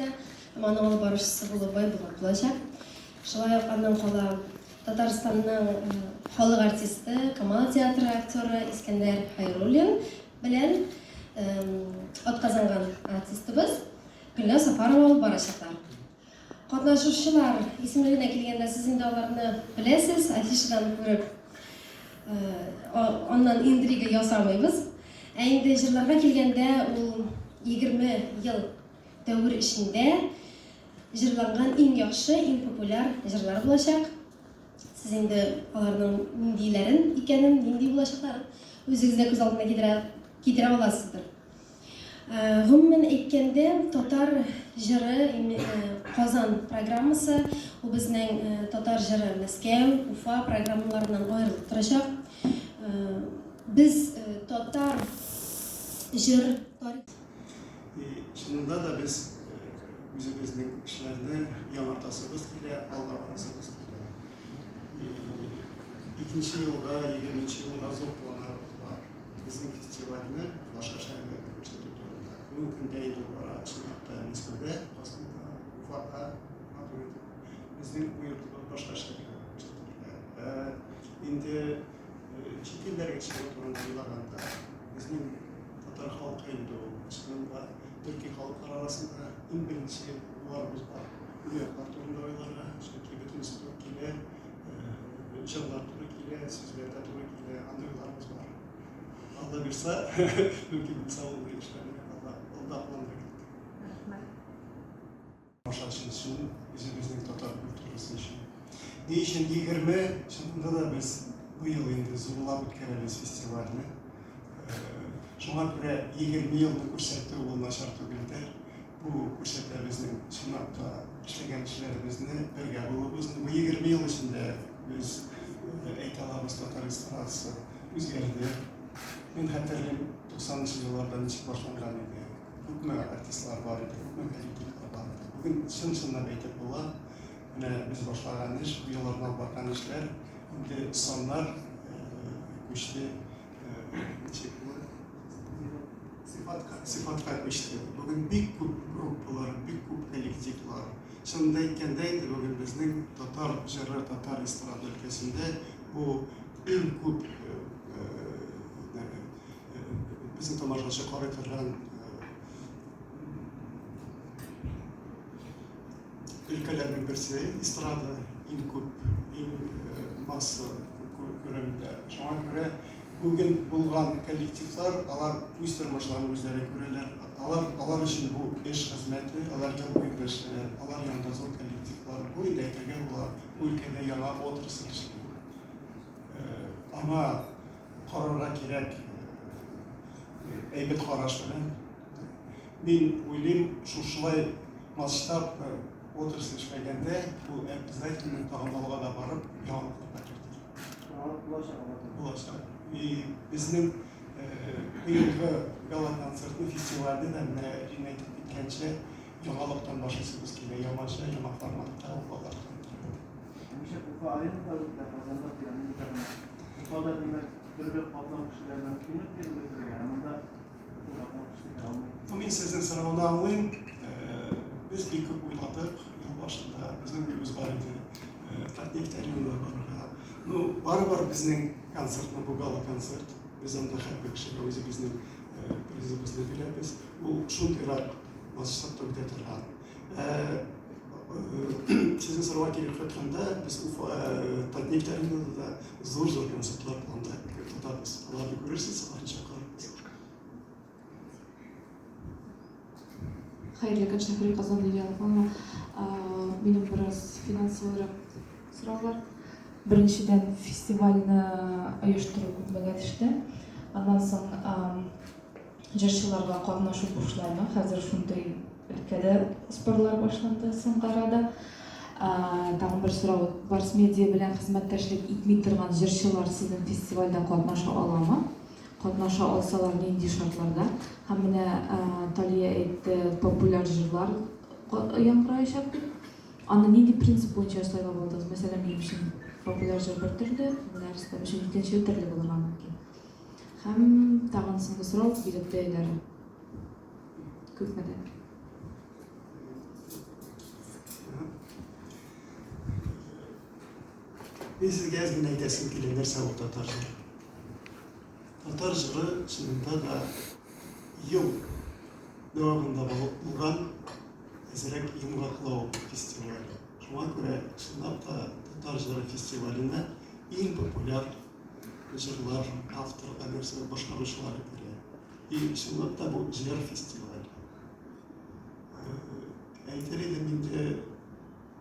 бездә. Һәм аның алып баручысы булып Байбулат булачак. Шулай ук аннан кала Татарстанның халык артисты, Камал театры актеры Искәндәр Хайруллин белән атказанган артистыбыз Гөлназ Сафарова алып барачаклар. Катнашучылар исемлегенә килгәндә, сез инде аларны беләсез, афишадан күреп, аннан интрига ясамыйбыз. Ә инде җырларга килгәндә, ул 20 ел дәвер эчендә җырланган иң яхшы, иң популяр җырлар булачак. Сез инде аларның ниндиләрен икәнен, нинди булачакларын үзегез дә күз алдына китерә, китерә аласыздыр. Гомумән әйткәндә, татар җыры Казан программасы, ул безнең татар җыры Мәскәү, Уфа программаларыннан аерылып торачак. Без татар җыр тарих. И чынында да без үзебезнең эшләрне яңартасыбыз килә, алга барасыбыз килә. Икенче елга, егерменче елга зур планнарыбыз бар. Безнең фестивальне башка шәһәрләрдә күрсәтү турында. Бүгенге көндә инде ул бара, чынлап та Мәскәүдә, Казанда, Уфада матур итеп. Безнең бу йортыбыз башка шәһәрләрдә күрсәтелә. Ә инде чит илләргә чыгу турында уйлаганда, безнең татар халкы инде ул чынында төрки халыклар арасында иң беренче буларыбыз бар. Бу яклар турында уйларга, чөнки бөтенесе туры килә, җырлар туры килә, сүзләр дә туры килә, андый уйларыбыз бар. Алла бирса, мөмкин булса, ул эшләрне алда, алда планга керттек. Рәхмәт. Тамашачы өчен, үзебезнең татар культурасы өчен. Ни өчен 20? Чынында да без быел инде зурлап үткәрәбез фестивальне. Шуңа күрә 20 елны күрсәтү ул начар түгелдер. Бу күрсәтә безнең чынлап та эшләгән эшләребезне, бергә булуыбызны. Бу 20 ел эчендә без әйтә алабыз, татар эстрадасы үзгәрде. Мин хәтерлим, 90 нчы елларда ничек башланган иде. Күпме артистлар бар иде, күпме коллективлар бар иде. Бүген чын-чынлап әйтеп була, менә без башлаган эш, бу елларда алып барган эшләр, инде саннар күчте. Ничек була? Сыйфатка, сыйфатка күчте. Бүген бик күп группалар, бик күп коллективлар. Чынында әйткәндә инде бүген безнең татар җыры, татар эстрада өлкәсендә бу иң күп безнең тамашачы карый торган өлкәләрнең берсе эстрада иң күп, иң масса күләмендә. Шуңа күрә бүген булган коллективлар, алар үз тормышларын үзләре күрәләр. Алар, алар өчен бу эш хезмәте, алар ел буе эшлиләр, алар янында зур коллективлар. Бу инде әйтергә була, бу өлкәдә яңа отрасль эшли. Аңа карарга кирәк әйбәт караш белән. Мин уйлыйм, шушылай масштаб отрасль эшләгәндә, бу обязательно тагын алга да барып, яңалыкларга кертер. Яңалык булачак алда. Булачак. И безнең быелгы гала-концертны, фестивальне дә менә Рина әйтеп киткәнчә, яңалыктан башлыйсыбыз килә, яңача, яңа форматта ул алар. Ничек Уфа аренада үтә, Казанда пирамида. Уфада, димәк, төрле катлам кешеләренә мөмкинлек бирелде керергә, ә монда Ну, мин сезнең сорауны аңлыйм. Без бик күп уйладык ел башында. Безнең уебыз бар иде. Татнефть аренада барырга. Ну, барыбер безнең концертны бу гала-концерт. Без анда һәрбер кешегә үзебезнең призыбызны бирәбез. Ул шундыйрак масштабта үтә торган. Сезнең сорауга килеп кайтканда, без Уфа Татнефть аренада да зур-зур концертлар планда тотабыз. Аларны күрерсез, аларны чакырырбыз. Хәерле көн, Шәһри Казан Лилия Лукманова. Минем бераз финансовыйрак сораулар. Беренчедән, фестивальне оештыру күпмегә төште. Аннан соң җырчыларга катнашу бушлаймы? Хәзер шундый өлкәдә спорлар башланды соңгы арада. Тагын бер сорау, Барс Медиа белән хезмәттәшлек итми торган җырчылар сезнең фестивальдә катнаша аламы? Катнаша алсалар, нинди шартларда? Һәм менә Талия әйтте, популяр җырлар яңгыраячак дип. Аны нинди принцип буенча сайлап алдыгыз? Мәсәлән, минем өчен популяр җыр бер төрле, менә Рөстәм өчен икенче төрле булырга мөмкин. Һәм тагын соңгы сорау, билет бәяләре. Күпмедер? Мин сезгә әз генә әйтәсем килә, нәрсә ул татар җыры. Татар җыры чынында да ел дәвамында булган әзрәк йомгаклау фестивале. Шуңа күрә чынлап та татар җыры фестиваленә иң популяр җырлар автор, нәрсә башкаручылары керә. И чынлап та бу җыр фестивале. Әйтер идем инде,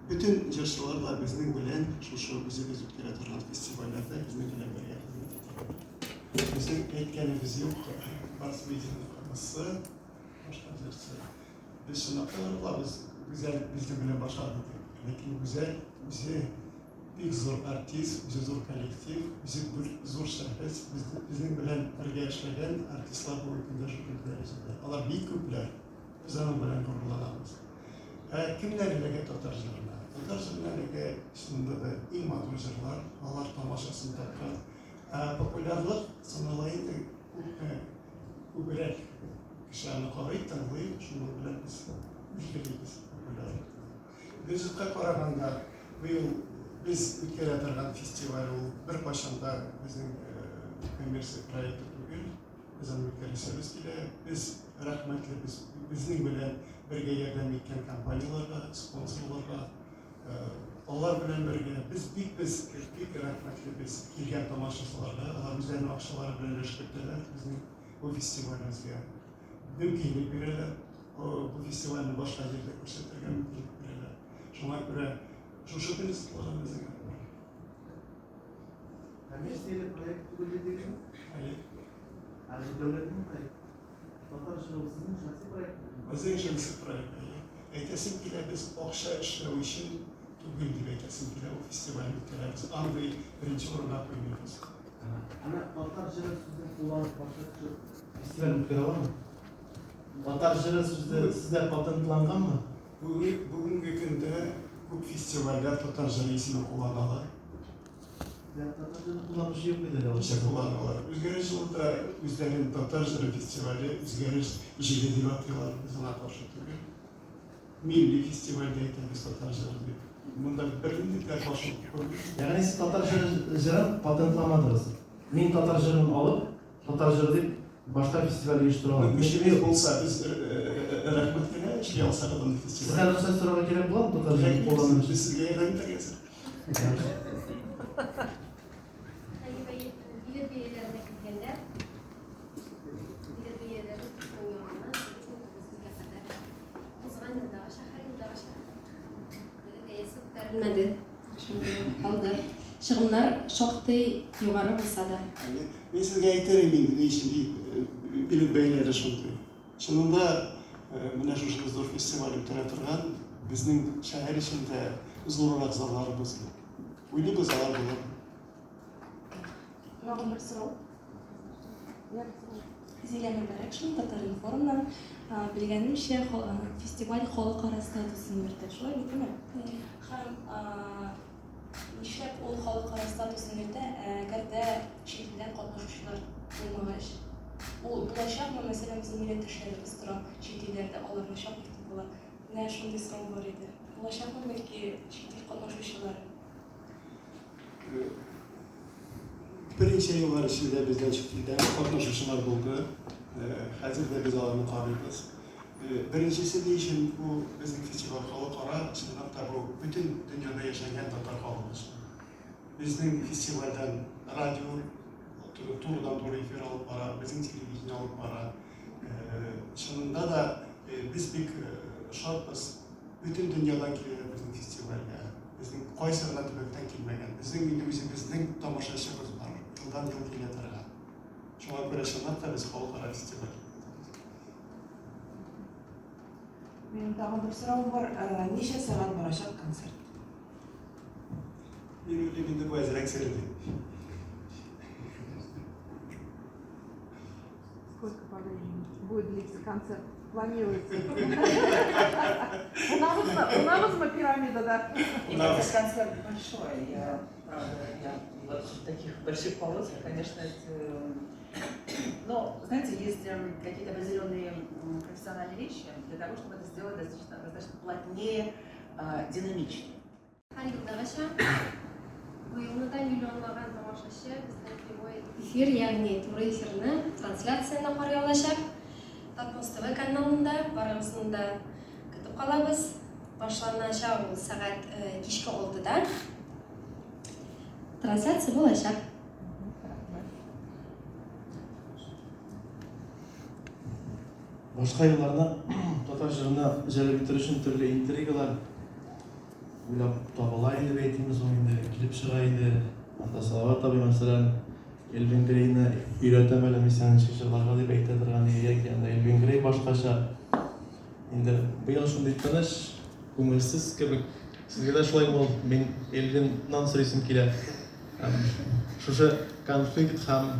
бөтен җырчылар да безнең белән шушы үзебез үткәрә торган фестивальләрдә безнең белән бергә хезмәт итәләр. Безнең әйткәнебез юк, Барс Медианың кымысы, башка җырчы. Без чынлап та алабыз, Гүзәл безнең белән башлады дип. Ләкин Гүзәл үзе бик зур артист, үзе зур коллектив, үзе бер зур шәхес. Безнең белән бергә эшләгән артистлар бүгенге көндә шундый дәрәҗәдә. Алар бик күпләр. Без аның белән горурланабыз. Ә кемнәр эләгә татар җырына? Татар җырына эләгә чынында да иң матур җырлар, алар тамашасын тапкан. Ә популярлык санала инде күпме күбрәк кеше аны карый, тыңлый, шуның белән без билгелибез популярлыкны. Бюджетка караганда, быел без үткәрә торган фестиваль ул беркайчан да безнең коммерция проекты түгел. Без аны үткәрәсебез килә. Без рәхмәтле без безнең белән бергә ярдәм иткән компанияләргә, спонсорларга. Алар белән бергә без бик без бик рәхмәтле без килгән тамашачыларга. Алар үзләренең акчалары белән өлеш кертәләр безнең бу фестивалебезгә. Мөмкинлек бирәләр. Бу фестивальне башка җирдә күрсәтергә мөмкинлек бирәләр. Шуңа күрә шушы принципларга безнең. Коммерцияле проект түгел дидегезме? Әйе. Ә дәүләтнең проекты? Татар җыры сезнең шәхси проект? Безнең шәхси проект, әйе. Әйтәсем килә, без акча эшләү өчен түгел дип әйтәсем килә, бу фестивальне үткәрәбез. Андый беренче урынга куймыйбыз. Әмма татар җыры сүзен кулланып башка кеше фестиваль үткәрә аламы? Татар җыры сүзе сездә патентланганмы? Бүгенге көндә күп фестивальләр татар җыры исемен кулланалар. Ничек кулланалар? Үзгәреш елында үзләрен татар җыры фестивале Үзгәреш җиле дип атыйлар. Без аңа каршы түгел. Милли фестиваль дә әйтәбез татар җыры дип. Монда бернинди дә каршылык күрмим. Ягъни сез татар җырын патентламадыгыз. Мин татар җырын алып, татар җыры дип башка фестиваль оештыра алам. Көчебез булса, без рәхмәт кенә эшли алсак андый фестиваль. Сездән рөхсәт сорарга кирәк буламы татар җырын куллану өчен? Без сезгә ярдәм итәргә әзер. Билет бәяләренә килгәндә, билет бәяләре 90 ярымнан 8900 гә кадәр. Узган елдагыча, һәр елдагыча билет бәясе күтәрелмәде. Шундый калды. Чыгымнар шактый югары булса да. Мин сезгә әйтер идем инде, ни өчен билет бәяләре шундый. Чынында менә шушы зур фестиваль үткәрә торган безнең шәһәр эчендә зуррак залларыбыз юк. Уйлыйбыз, алар булыр. Тагын бер сорау. Зилә Мөбәрәкшина, Татар-информнан. Белгәнемчә, фестиваль халыкара статусын йөртә. Шулай бит, әйеме? Һәм нишләп ул халыкара статусын йөртә, әгәр дә чит илдән катнашучылар булмагач? Ул булачакмы, мәсәлән, безнең милләттәшләребез тора чит илләрдә, аларны чакыртып була. Менә шундый сорау бар иде. Булачакмы бәлки чит ил катнашучылары? Берничә еллар эчендә бездән чит илдән катнашучылар булды. Хәзер дә без аларны карыйбыз. Беренчесе, ни өчен бу безнең фестиваль халыкара, чынлап та бу бөтен дөньяда яшәгән татар халкы өчен. Безнең фестивальдән радио турыдан-туры эфир алып бара, безнең телевидение алып бара. Чынында да без бик шатбыз. Бөтен дөньядан киләләр безнең фестивальгә. Безнең кайсы гына төбәктән килмәгән. Безнең инде үзебезнең тамашачыбыз бар. Елдан-ел килә торган. Шуңа күрә чынлап та без халыкара фестиваль. Минем тагын бер соравым бар. Ничә сәгать барачак концерт? Мин уйлыйм инде бу әзрәк сер дип. Сколько по времени будет длиться концерт? Планируется? Унабызмы пирамидада? Мне кажется, концерт большой. Я, правда, я вот в таких больших полосах, конечно, это... Но, знаете, есть какие-то определенные профессиональные вещи для того, чтобы это сделать достаточно, достаточно плотнее, динамичнее. Һәр елдагыча Быелны да миллионлаган тамашачы безнең прямой эфир, ягъни туры эфирны, трансляцияне карый алачак. Татмоз ТВ каналында барыгызны да көтеп калабыз. Башланачак ул сәгать кичке алтыда. Трансляция булачак. Башка елларда татар җырына җәлеп итер өчен төрле интригалар уйлап табыла иде, дип әйтимме соң инде, килеп чыга иде. Анда Салават абый, мәсәлән, Элвин Грейны өйрәтәм әле мин сиңа ничек җырларга дип әйтә торган иде, яки анда Элвин Грей башкача. Инде быел шундый тыныч, күңелсез кебек. Сезгә дә шулаймы ул? Мин Эльвиннан сорыйсым килә. Шушы конфликт һәм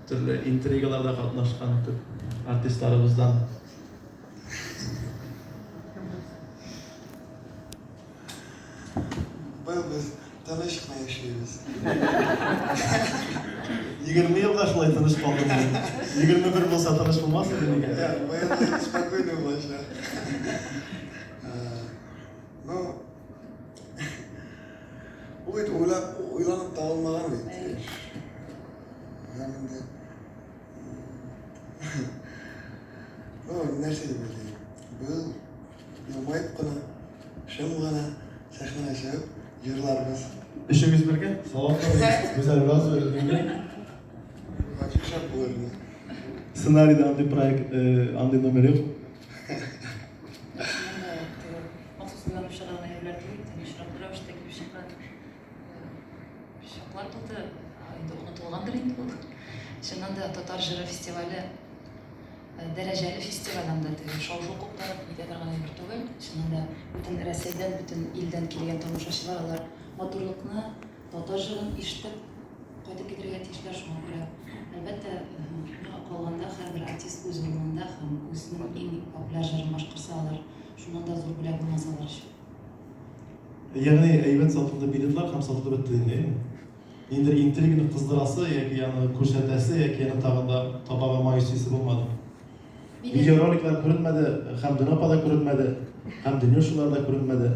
төрле интригаларда катнашкан төп артистларыбыздан. Быел без тыныч кына яшибез. 20 елга шулай тыныч калдым мин. 21 булса тыныч булмас иде микән? Да, быел спокойно булачак. Ну, ул бит уйлап, уйланып табылмаган бит. Һәм инде ну, нәрсә дип әйтим? Быел елмаеп кына, шым гына сәхнәгә чыгып җырларбыз. Өчегез бергә? Салават абый, Гүзәл Уразова, Элвин Грей. Вообще шәп булыр иде. Сценарийда андый проект, андый номер юк. Чыннан да, теге махсус уйланып чыгарган әйберләр түгел, теге очраклы рәвештә килеп чыккан чаклар булды. Инде онытылгандыр инде ул. Чыннан да татар җыры фестивале дәрәҗәле фестиваль анда теге шау-шу куптарып нитә торган әйбер түгел. Чыннан да бөтен Рәсәйдән, бөтен илдән килгән тамашачылар алар матурлыкны, татар җырын ишетеп кайтып китәргә тиешләр. Шуңа күрә, әлбәттә, миңа калганда һәрбер артист үз урынында һәм үзенең иң популяр җырын башкарса алар шуннан да зур бүләк булмас алар өчен. Ягъни әйбәт сатылды билетлар һәм сатылып бетте инде, әйеме? Ниндидер интриганы кыздырасы яки аны күрсәтәсе яки аны тагын да табага май өстисе булмады. Видеороликлар күренмәде, һәм Дөнә апа да күренмәде, һәм Дөнюшалар да күренмәде.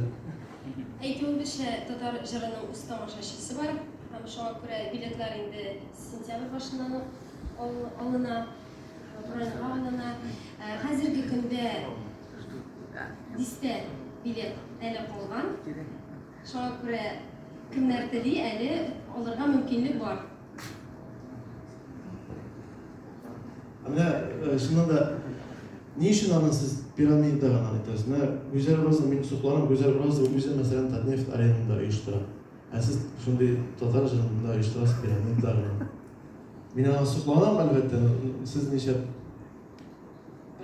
Әйтүебезчә, татар җырының үз тамашачысы бар һәм шуңа күрә билетлар инде сентябрь башыннан ук алына, броньга алына. Хәзерге көндә дистә билет әле калган. Шуңа күрә кемнәр тели, әле алырга мөмкинлек бар. Ә менә э, чыннан да ни өчен аны сез пирамида гына әйтәсез? Менә Гүзәл Уразова, мин сокланам, Гүзәл Уразова үзе, мәсәлән, Татнефть аренында оештыра. Ә сез шундый татар җырында оештырасыз пирамида гына. Мин аңа сокланам, әлбәттә, сез ничә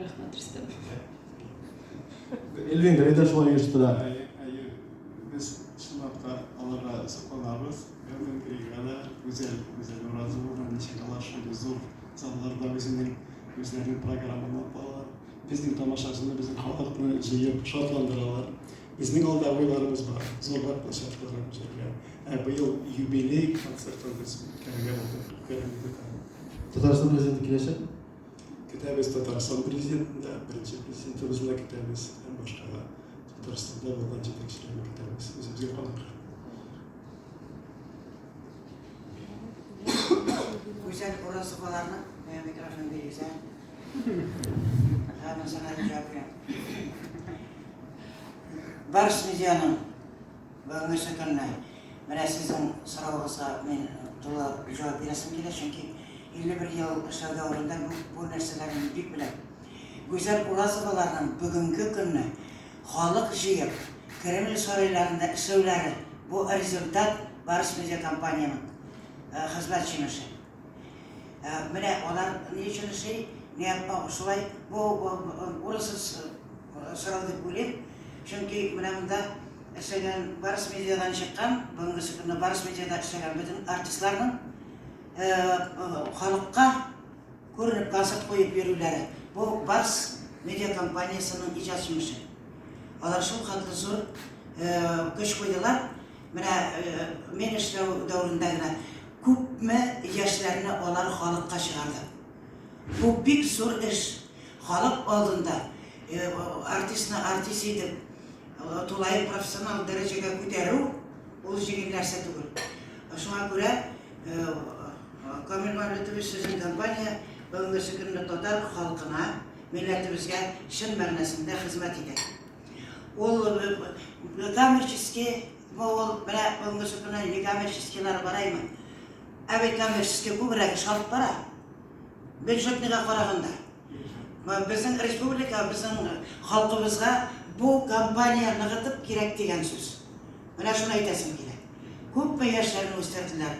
Рәхмәт, Рөстәм. Эльвин Грей дә шулай оештыра. Әйе, әйе, без чынлап та аларга сокланабыз. Элвин Грейга да, Гүзәл, Гүзәл Уразовага ничек алар шундый зур залларда үзенең үзләренең программаны алып баралар. Безнең тамашачыны, безнең халыкны җыеп шатландыралар. Безнең алда уйларыбыз бар, зуррак площадкаларга күчәргә. Ә быел юбилей концертын без үткәрергә булдык, үткәрәбез. Татарстан президенты киләчәк. Көтәбез Татарстан президентын да, беренче президентыбызны да көтәбез һәм башка да Татарстанда булган җитәкчеләрне көтәбез үзебезгә кунакка. Гүзәл Уразоваларны миңа микрофон бирегез, ә? Һәм сиңа җавап бирәм. Барс медианың Бүгенгесе көнне менә сезнең соравыгызга мин тулы җавап бирәсем килә, чөнки 51 ел эшләү дәверендә бу, бу нәрсәләрне мин бик беләм. Гүзәл Уразоваларның бүгенге көнне халык җыеп, Кремль сарайларында эшләүләре, бу результат Барс Медиа компаниянең хезмәт җимеше. Менә алар ни өчен эшли, менә шулай, бу урынсыз сорау дип уйлыйм. Чөнки менә монда эшләгән Барс Медиадан чыккан, бүгенгесе көнне Барс Медиада эшләгән бөтен артистларның халыкка күренеп концерт куеп йөрүләре, бу Барс Медиа компаниясенең иҗат җимеше. Алар шул хәтле зур көч куйдылар. Менә мин эшләү дәверендә генә күпме яшьләрне алар халыкка чыгарды. Бу бик зур эш. Халык алдында артистны артист итеп, тулаем профессионал дәрәҗәгә күтәрү, ул җиңел нәрсә түгел. Шуңа күрә Камил Мәүлетович, сезнең компания бүгенгесе көнне татар халкына, милләтебезгә чын мәгънәсендә хезмәт итә. Ул коммерческий, ул менә бүгенгесе көнне некоммерческийлар бараймы? Ә бит коммерческий күбрәк эш алып бара. Бюджетныйга караганда. Безнең республика, безнең халкыбызга бу компания ныгытып кирәк дигән сүз. Менә шуны әйтәсем килә. Күпме яшьләрне үстерделәр.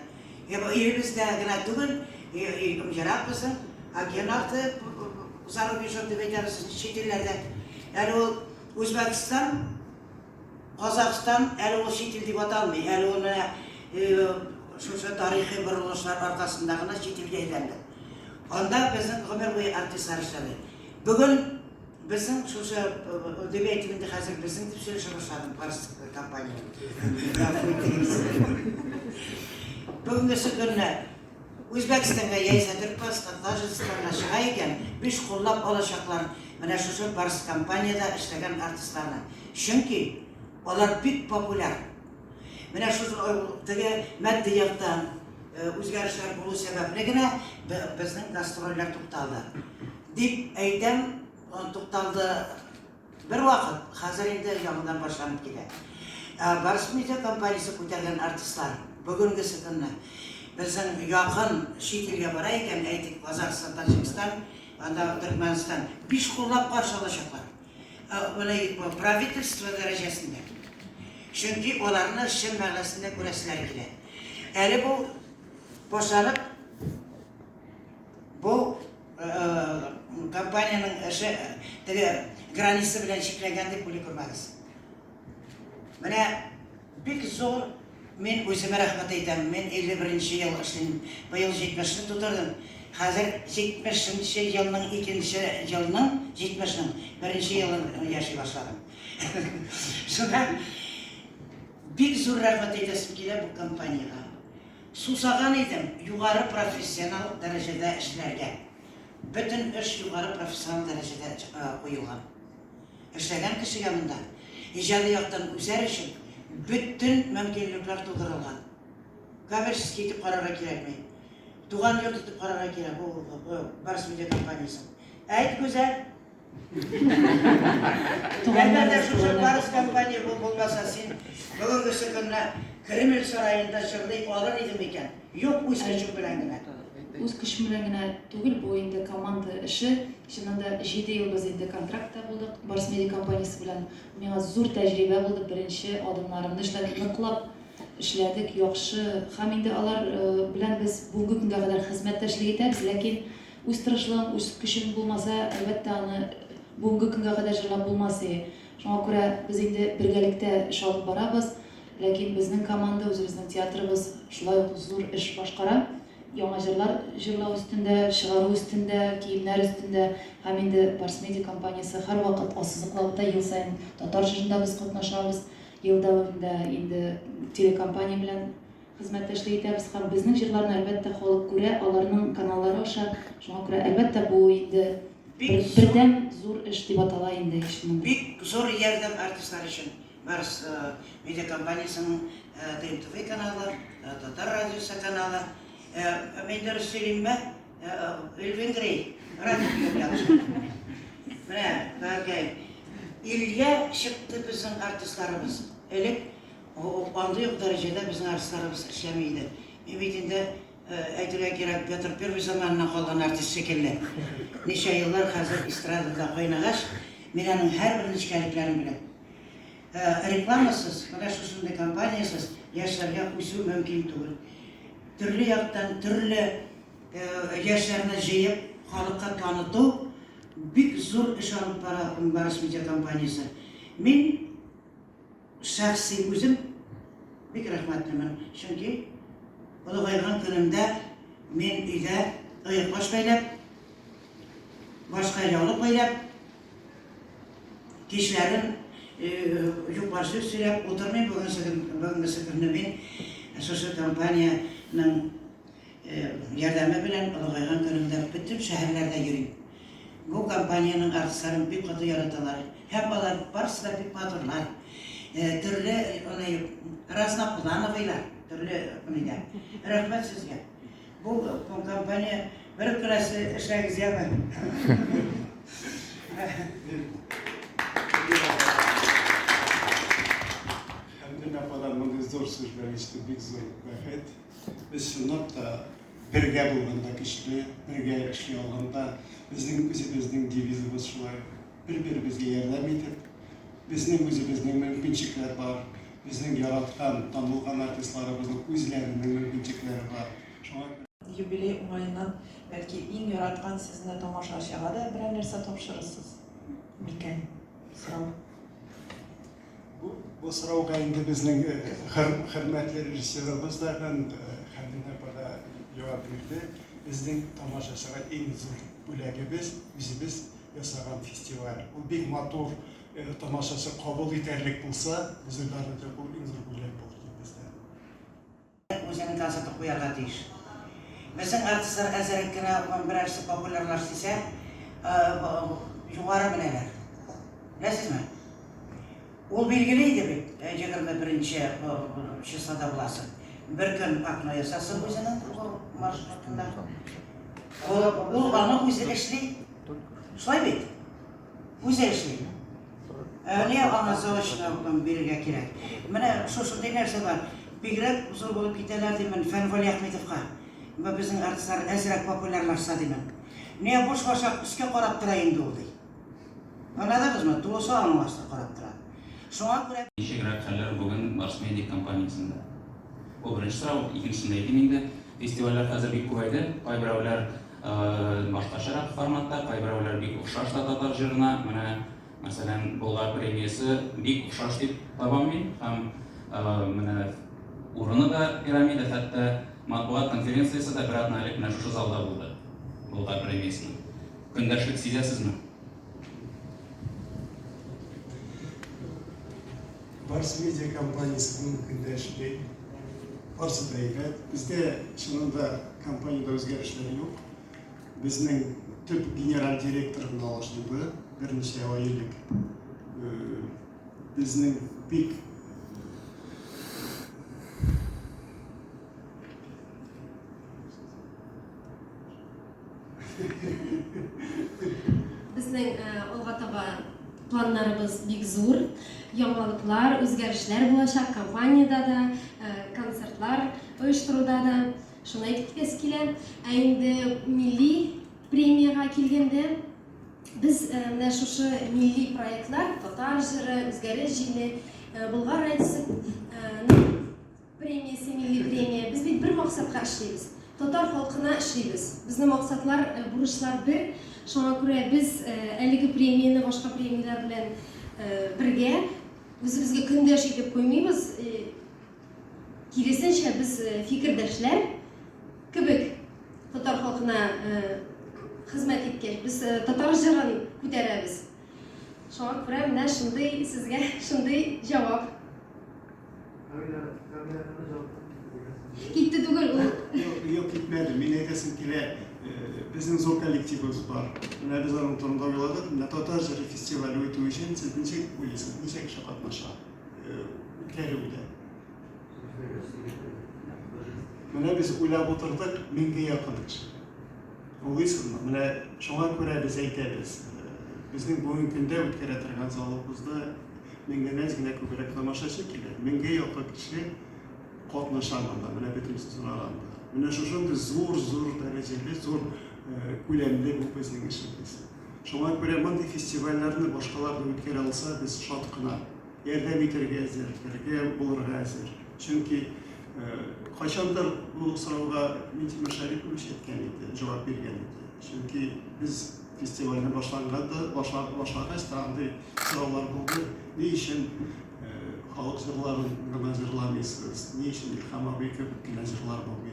Илебездә генә түгел, ерак безнең, океан арты за рубежом дип әйтәбез, чит илләрдә. Әле ул Үзбәкстан, Казахстан әле ул чит ил дип аталмый. Әле ул менә шушы тарихи борылышлар аркасында гына чит илгә әйләнде. Анда безнең гомер буе артистлар эшләде. Бүген безнең шушы, дип әйтим инде хәзер безнең дип сөйләшә башладым, Барс компания. Гафу итегез. Бүгенгесе көнне Үзбәкстанга яисә Төркмәнстан, Таҗикстанга чыга икән, биш куллап алачаклар менә шушы Барс компаниядә эшләгән артистларны. Чөнки алар бик популяр. Менә шушы теге матди яктан үзгәрешләр булу сәбәпле генә безнең гастрольләр тукталды. Дип әйтәм, тукталды бер вакыт, хәзер инде яңадан башланып килә. Ә Барс Медиа компаниясе күтәргән артистлар бүгенгесе көнне безнең якын чит илгә бара икән, әйтик, Казахстан, Таҗикстан, анда Төркмәнстан, биш куллап каршы алачаклар. Менә правительство дәрәҗәсендә. Чөнки аларны чын мәгънәсендә күрәселәре килә. Әле бу башланып, бу компаниянең эше теге граница белән чикләнгән дип уйлый күрмәгез. Менә бик зур мин үземә рәхмәт әйтәм. Мин 51 нче ел эшлим. Быел 70 не тутырдым. Хәзер 70 нче елның икенче елның 70 нең беренче елын яши башладым. Шуңа бик зур рәхмәт әйтәсем килә бу компаниягә. Сусаган идем югары профессионал дәрәҗәдә эшләргә. Бөтен эш югары профессионал дәрәҗәдә куелган. Эшләгән кешегә монда иҗади яктан үсәр өчен бөтен мөмкинлекләр тудырылган. Коммерческий итеп карарга кирәкми. Туган йорт итеп карарга кирәк бу Барс Медиа компаниясен. Әйт, Гүзәл! Әгәр дә шушы Барс компания бу булмаса, син бүгенгесе көнне Кремль сараенда җырлый алыр идең микән? Юк, үз көчең белән генә. Үз көчем белән генә түгел, бу инде команда эше. Чыннан да, җиде ел без инде контрактта булдык Барс Медиа компаниясе белән. Миңа зур тәҗрибә булды, беренче адымнарымны эшләдем, ныклап эшләдек, яхшы. Һәм инде алар белән без бүгенге көнгә кадәр хезмәттәшлек итәбез, ләкин үз тырышлыгың, үз көчең булмаса, әлбәттә, аны бүгенге көнгә кадәр җырлап булмас иде. Шуңа күрә без инде бергәлектә эш алып барабыз. Ләкин безнең команда, үзебезнең театрыбыз шулай ук зур эш башкара. Яңа җырлар җырлау өстендә, чыгару өстендә, киемнәр өстендә һәм инде Барс-Медиа компаниясе һәрвакыт ассызыклап үтә, ел саен Татар җырында без катнашабыз, ел дәверендә инде телекомпания белән хезмәттәшлек итәбез һәм безнең җырларны, әлбәттә, халык күрә, аларның каналлары аша. Шуңа күрә, әлбәттә, бу инде бердәм зур эш дип атала инде, чыннан да. Бик зур ярдәм артистлар өчен. Барс медиа компаниясенең ТНТВ каналы, Татар радиосы каналы. Мин дөрес сөйлимме? Элвин Грей, радио язучы. Менә, бәргәй. Илгә чыкты безнең артистларыбыз. Элек андый ук дәрәҗәдә безнең артистларыбыз эшләми иде. Мин бит инде әйтергә кирәк, Петр Первый заманыннан калган артист шикелле. Ничә еллар хәзер эстрадада кайнагач, мин аның һәрбер нечкәлекләрен беләм. Рекламасыз, менә шушындый кампаниясез яшьләргә үсү мөмкин түгел. Төрле яктан төрле яшьләрне җыеп, халыкка таныту бик зур эш алып бара Барс Медиа компаниясе. Мин шәхси үзем бик рәхмәтлемен, чөнки олыгайган көнемдә мин өйдә оекбаш бәйләп, башка яулык бәйләп, Кичләрен юк-бар сүз сөйләп утырмыйм, бүгенгесе көнне мин шушы компаниянең ярдәме белән олыгайган көнемдә бөтен шәһәрләрдә йөрим. Бу компаниянең артистларын бик каты яраталар. Һәм алар барысы да бик матурлар. Төрле, разноплановыйлар. Төрле нидә. Рәхмәт сезгә. Бу компания бер кенә эшләгез яме. Хәмдүнә ападан мондый зур сүзләр ишетү бик зур бәхет. Без чынлап та бергә булганда көчле, бергә эшли алганда, безнең үзебезнең девизыбыз шулай, бер-беребезгә ярдәм итеп, безнең үзебезнең мөмкинчекләр бар, безнең яраткан, танылган артистларыбызның үзләренең мөмкинчекләре бар. Шуңа күрә. Юбилей уңаеннан, бәлки, иң яраткан сезне тамашачыга да берәр нәрсә тапшырырсыз микән? Сорау. Бу, бу сорауга инде безнең хөр, хөрмәтле режиссерыбыз да һәм Хәмдүнә апа да җавап бирде. Безнең тамашачыга иң зур бүләгебез, үзебез ясаган фестиваль. Ул бик матур, тамашачы кабул итәрлек булса, без уйлар идек, ул иң зур бүләк булыр дип бездә. Үзенең концертын куярга тиеш. Безнең артистлар әзерәк кенә берәрсе популярлаш дисә, югары менәләр. Беләсезме? Ул билгеле иде бит, 21 нче числода буласы. Бер көн окно ясасын үзенең маршрутында. Ул, ул аны үзе эшли. Шулай бит? Үзе эшли. Ә ни аңа заочно бирергә кирәк? Менә шушындый нәрсә бар. Бигрәк зур булып китәләр димен Фән Вәлиәхметовка. Бу безнең артистлар әзрәк популярлашса димен. Нигә буш башак өскә карап тора инде ул ди. Аңладыгызмы? Тулысы аның астына карап тора. Шуңа күрә. Ничегрәк хәлләр бүген Барс Медиа компаниясендә? Бу беренче сорау. Икенчесен дә әйтим инде. Фестивальләр хәзер бик күбәйде. Кайберәүләр башкачарак форматта, кайберәүләр бик охшаш та татар җырына. Менә, мәсәлән, Болгар премиясе бик охшаш дип табам мин. Һәм менә урыны да пирамида, хәтта матбугат конференциясе дә бер атна элек менә шушы залда булды. Болгар премиясенең. Көндәшлек сизәсезме? Барс Медиа компаниясе бүгенге көндә эшли. Барсы да әйбәт. Бездә чынында компаниядә үзгәрешләр юк. Безнең төп генераль директор гына алышынды берничә ай элек. Безнең бик Безнең алга таба планнарыбыз бик зур. Яңалыклар, үзгәрешләр булачак компаниядә дә, концертлар оештыруда да. Шуны әйтеп китәсе килә. Ә инде милли премиягә килгәндә, без менә шушы милли проектлар, Татар җыры, Үзгәреш җиле, Болгар радиосы Премиясе, милли премия. Без бит бер максатка эшлибез. Татар халкына эшлибез. Безнең максатлар, бурычлар бер. Шуңа күрә без әлеге премияне башка премияләр белән бергә үзебезгә көндәш итеп куймыйбыз. Киресенчә, без фикердәшләр кебек татар халкына хезмәт иткәч, без татар җырын күтәрәбез. Шуңа күрә менә шундый сезгә шундый җавап. Китте түгел ул. Юк, юк, китмәде. Мин әйтәсем килә, безнең зур коллективыбыз бар. Менә без аның турында уйладык. Менә татар җыры фестивале үтү өчен сез ничек уйлыйсыз, ничә кеше катнаша? Үткәрүдә. Менә без уйлап утырдык, меңгә якын кеше. Аңлыйсызмы? Менә шуңа күрә без әйтәбез, безнең бүгенге көндә үткәрә торган залыбызда меңнән әз генә күбрәк тамашачы килә. Меңгә якын кеше катнаша монда, менә бөтенесен сораганда. Менә шушындый зур-зур дәрәҗәле, зур күләмле бу безнең эшебез. Шуңа күрә мондый фестивальләрне башкалар да үткәрә алса, без шат кына. Ярдәм итәргә әзер, бергә булырга әзер. Чөнки кайчандыр бу сорауга Минтимер Шәрипович әйткән иде, җавап биргән иде. Чөнки без фестивальне башланганда, башлагач та андый сораулар булды. Ни өчен халык җырларын гына җырламыйсыз? Ни өчен Илһам абый кебек кенә җырлар булмый?